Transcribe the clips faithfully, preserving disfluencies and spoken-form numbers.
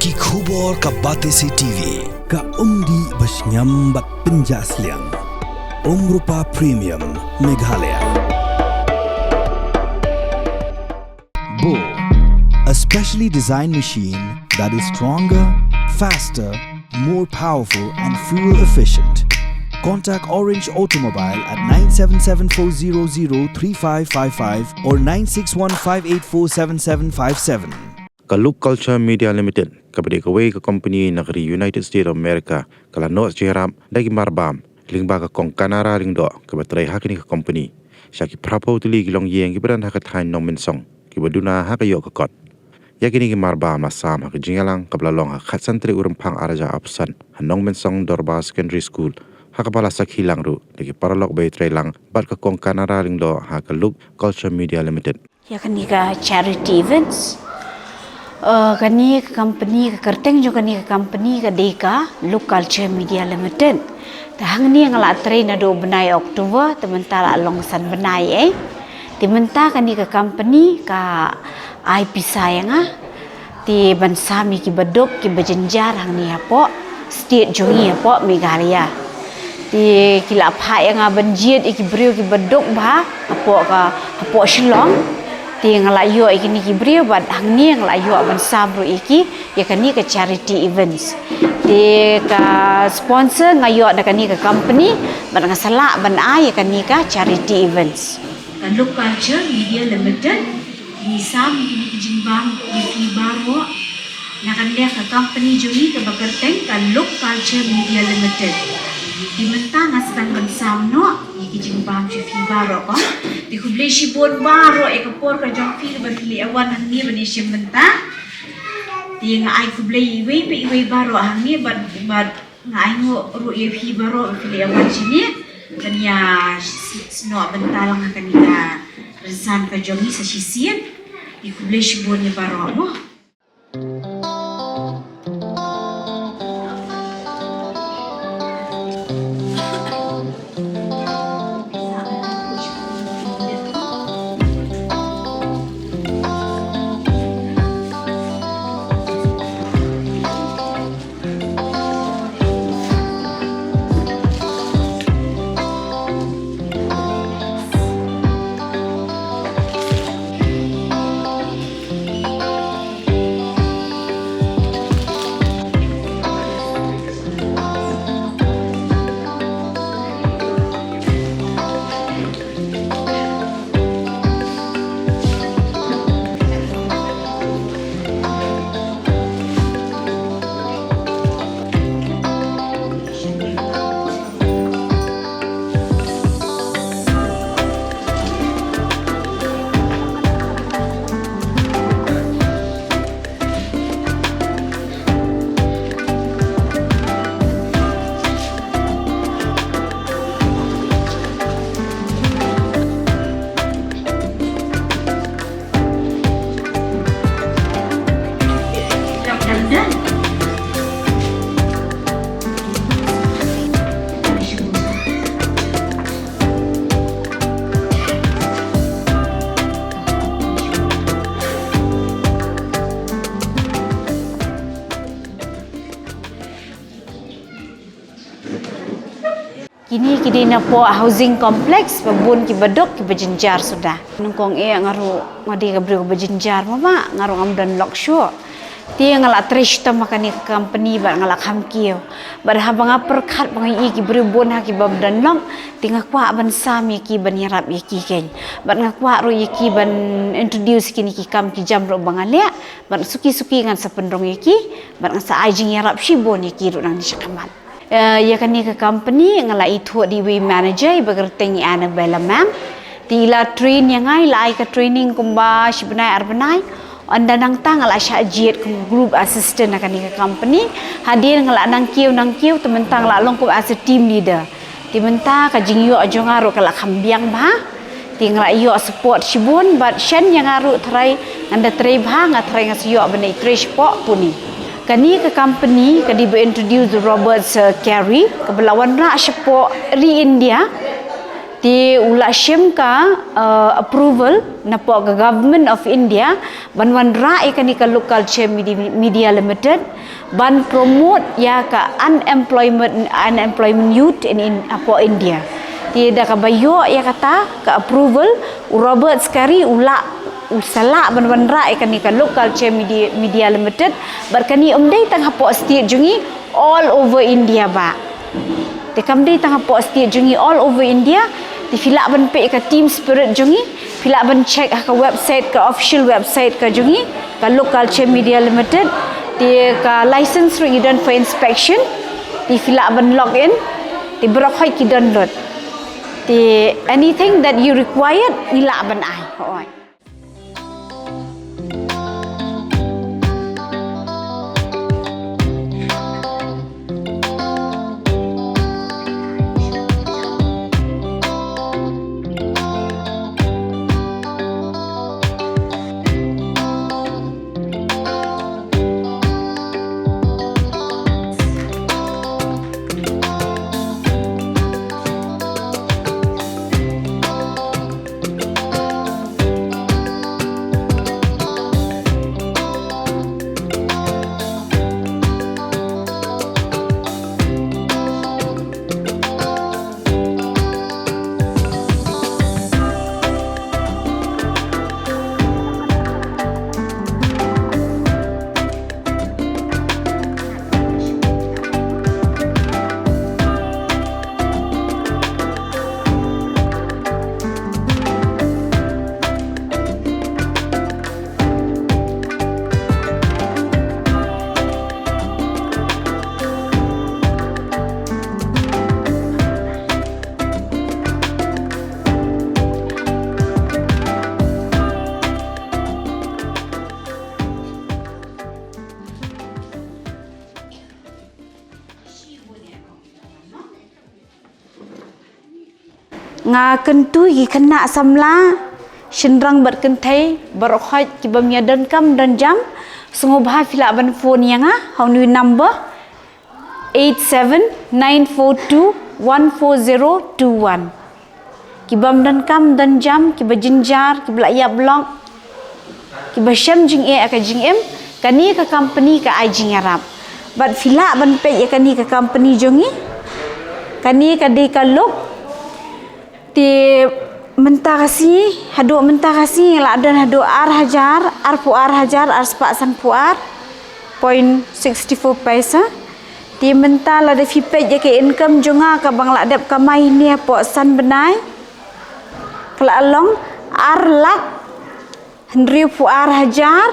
Ki khubor ka Batesi T V. Ka umdih ba shngiam bad pynjah sliang. Umrupa Premium Meghalaya. Bo, a specially designed machine that is stronger, faster, more powerful and fuel efficient. Contact Orange Automobile at nine seven seven four zero zero three five five five or nine six one five eight four seven seven five seven. Ka Look Culture Media Limited, kaba dei kawei ka company na ka ri United States of America, ka la noh jingïarap da ki marbam lyngba ka Kong Kanara Lyngdoh, kaba trei ha kane ka company, sha ki phraphew tylli ki longïing kiba don ha ka thaiñ Nongmensong, kiba duna ha ka ïoh ka kot. Ïa kine ki marbam la sam ha ka jingïalang kaba la long ha ka khatsan tarik u Rymphang arhajar arphew san ha Nongmensong Dorbar Secondary School, ha kaba la sakhi lang ruh da ki paralok ba ïatreilang bad ka Kong Kanara Lyngdoh ha ka Look Culture Media Limited. Ïa kane ka charity events. Eh, kane ka company, ka kyrteng jong kane ka company ka dei ka Look Culture Media Limited. Te hangne nga la trei naduh u bnai October, te mynta la long san bnai, eh. Te mynta kane ka company ka ai pisa ïa nga. Te ban sam ïa kiba duk kiba jynjar hangne hapoh state jong ngi hapoh Meghalaya. Te ki la phah ïa nga ban jied ïa ki briew kiba duk bha hapoh ka, hapoh Shillong. Te nga la ïoh ïa kine ki briew bad hangne nga la ïoh ban sam ruh ïa ki ïa kane ka charity events. Te ka sponsor nga ïoh na kane ka company bad nga sa lah ban ai ïa kane ka charity events. Ka Look Culture Media Limited ngi sam ïa kine ki jingbam ïa phi baroh na ka liang ka company jong ngi kaba kyrteng ka Look Culture Media Limited. Te mynta nga sdang ban sam noh ïa ki jingbam ïa phi baroh ko. Te khublei shibun baroh ïa ka por ka jong phi kaba phi la wan hangne ban ïashim bynta. Te nga ai khublei iwei pa iwei baroh hangne bad, bad nga ainguh ruh ïa phi baroh ba phi la wan shane ban ïa s-, snoh bynta lang ha kane ka rynsan ka jong ngi sa shisien. Te khublei shibun ïa baroh mo. Kine ki dei napoh housing complex ba bun kiba duk kiba jynjar suda. Nyngkong eh nga ruh nga dei ka briew kaba jynjar mama, nga ruh ngam don lok shuh. Te nga la trei shitom ha kane ka company bad nga la kham kiew. Bad haba nga pyrkhat ba nga ïohi ki briew bun ha kibym don lok, te nga kwah ban sam ïa ki ban ïarap ïa ki keiñ. Bad nga kwah ruh ïa ki ban introduce kine ki kam ki jam ruh ba nga leh. Bad suki suki ngan sa pynrung ïa ki, bad ngan sa ai jingïarap shibun ïa ki ruh nangne shakhmat. Eh, ïa kane ka company nga la ithuh da iwei manager iba kyrteng i Annabella Ma'am. Te i la train ïa nga, i la ai ka training kumba shi bnai ar bnai. Ynda nangta nga la shah jied kum group assistant ha kane ka company. Hadien nga la nang kiew nang kiew, te mynta nga la long kum as a team leader. Te mynta ka jingïoh jong nga ruh ka la kham biang bha. Te nga la ïoh support shibun bad shen ïa nga ruh tharai ngan da trei bha, nga tharai nga sa ïoh ban ïatrei shapoh Pune. Kane ka company ka dei ba introduce Robert Sir Carey, kaba la wanrah shapoh ri India. Te u la shim ka, uh, approval napoh ka Government of India ban wanrah ïa kane ka Lok Culture Medi-, Media Limited ban promote ïa ka unemployment, unemployment youth in, in hapoh India. Te da kaba ïoh ïa kata ka approval, u Robert Scarry u la, u sa lah ban wanrah ïa kane ka Lok Culture Media, Media Limited. Bad kane ym dei tang hapoh state jong ngi, all over India bah. Te kam dei tang hapoh state jong ngi, all over India. Te phi lah ban peit ïa ka team spirit jong ngi, phi lah ban check ha ka website, ka official website ka jong ngi, ka Lok Culture Media Limited. Te ka license ruh ngi don for inspection. Te phi lah ban log in. Te baroh khoit ki don lut. Te anything that you required, ngi lah ban ai. Hooid. Nga kyntu ïa ki khynnah samla, shynrang bad kynthei, baroh khoit kiba ïa donkam donjam, sngewbha phi lah ban phone ïa nga, ha une u number, eight seven nine four two one four zero two one. Kibym donkam donjam, kiba jynjar, kiba la ïap lok, kiba shem jingeh ha ka jingim, kane ka company ka ai jingïarap. Bad phi lah ban peit ïa kane ka company jong ngi. Kane ka dei ka Lok. Te mynta ka sngi, haduh mynta ka sngi la don haduh ar hajar, arphew ar hajar, ar spah sanphew ar point sixty four paisa. Te mynta lada phi peit ïa ka income jong nga kaba nga la dep kamai hangne hapoh san bnai, ka la long ar lak hynriewphew ar hajar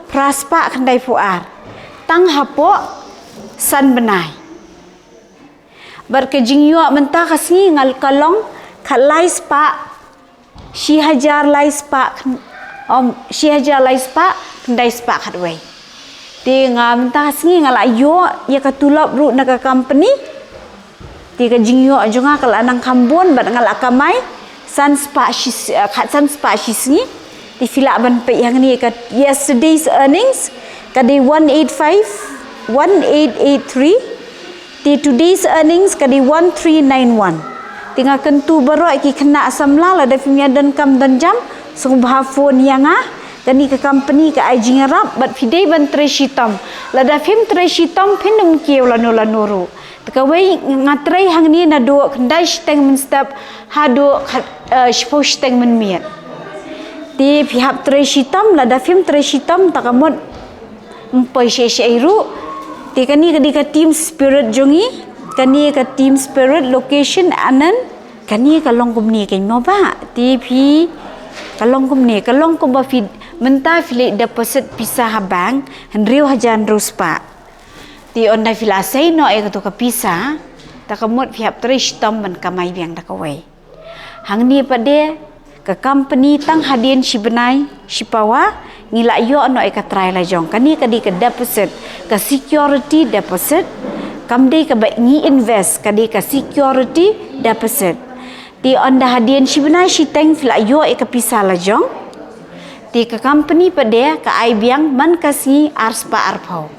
phra spah khyndaiphew ar. Tang hapoh san bnai. Bad ka jingïoh mynta ka sngi nga, ka long khatlai spah, shi hajar lai spah khyn-, um, shi hajar lai spah khyndai spah khatwei. Te nga mynta ka sngi nga la ïoh ïa ka tulop ruh na ka company. Te ka jingïoh jong nga ka la nang kham bun bad nga la kamai san spah shi, eh, khatsan spah shi sngi. Te phi lah ban peit hangne ka yesterday's earnings ka dei one eight five, one eight eight three. Te today's earnings ka dei one three nine one. Te nga kyntu baroh ïa ki khynnah samla, lada phim ïa donkam donjam, sngewbha phone ïa nga. Kane ka company ka ai jingïarap bad phi dei ban trei shitom. Lada phim trei shitom phin ym kiew lano lano ruh. Te kawei nga trei hangne naduh khyndai shiteng mynstep haduh khat, eh, shiphew shiteng mynmiet. Te phi hap trei shitom, lada phim trei shitom ta ka mut ym poi shisha ruh. Te kane ka dei ka team spirit jong ngi, kane ka team spirit, location Anand, kane ka long kumne kein mo bah. Te phi, ka long kumne, ka long kumba phi, mynta phi leit deposit pisa ha bank hynriew hajar hynriew spah. Te ynda phi la sei noh ïa kato ka pisa, ta ka mut phi hap trei shitom ban kamai biang da kawei. Hangne pat de, ka company tang hadien shi bnai shi pawa, ngi la ïoh noh ïa ka trai lajong. Kane ka dei ka deposit, ka security deposit, kam dei kaba ngi invest, ka dei ka security deposit. Te ynda hadien shi bnai shiteng phi la ïoh ïa ka pisa lajong. Te ka company pat de ka ai biang man ka sngi ar spah arphew.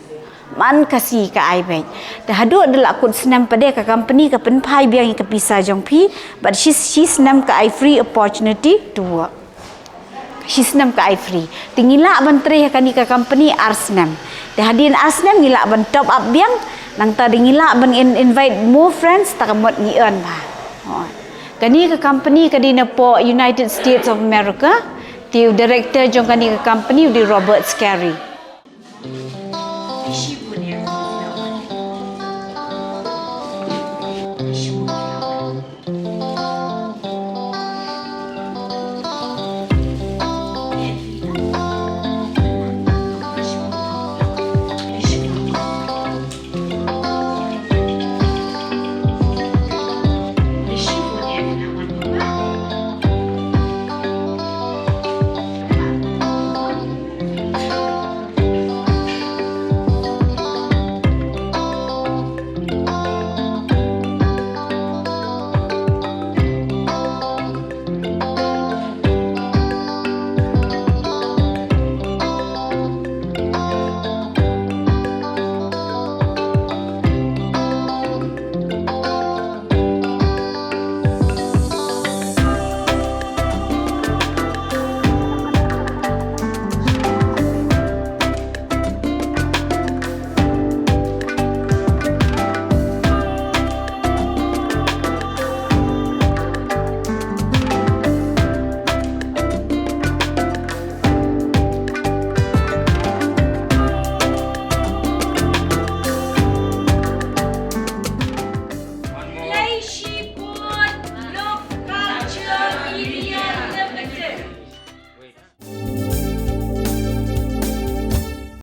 Man ka sngi ka ai beit. Te haduh da la kut snem pat de ka company ka pynphai biang ïa ka pisa jong phi, bad shi, shi snem ka ai free opportunity to work. Shi snem ka ai free. Te ngi lah ban trei ha kane ka company ar snem. Te hadien ar snem ngi lah ban top up biang, nangta te ngi lah ban in, invite more friends, te ka mut ngi earn bha. Hooid. Kane ka company ka dei na poh United States of America. Te u director jong kane ka company u dei Robert Scarry.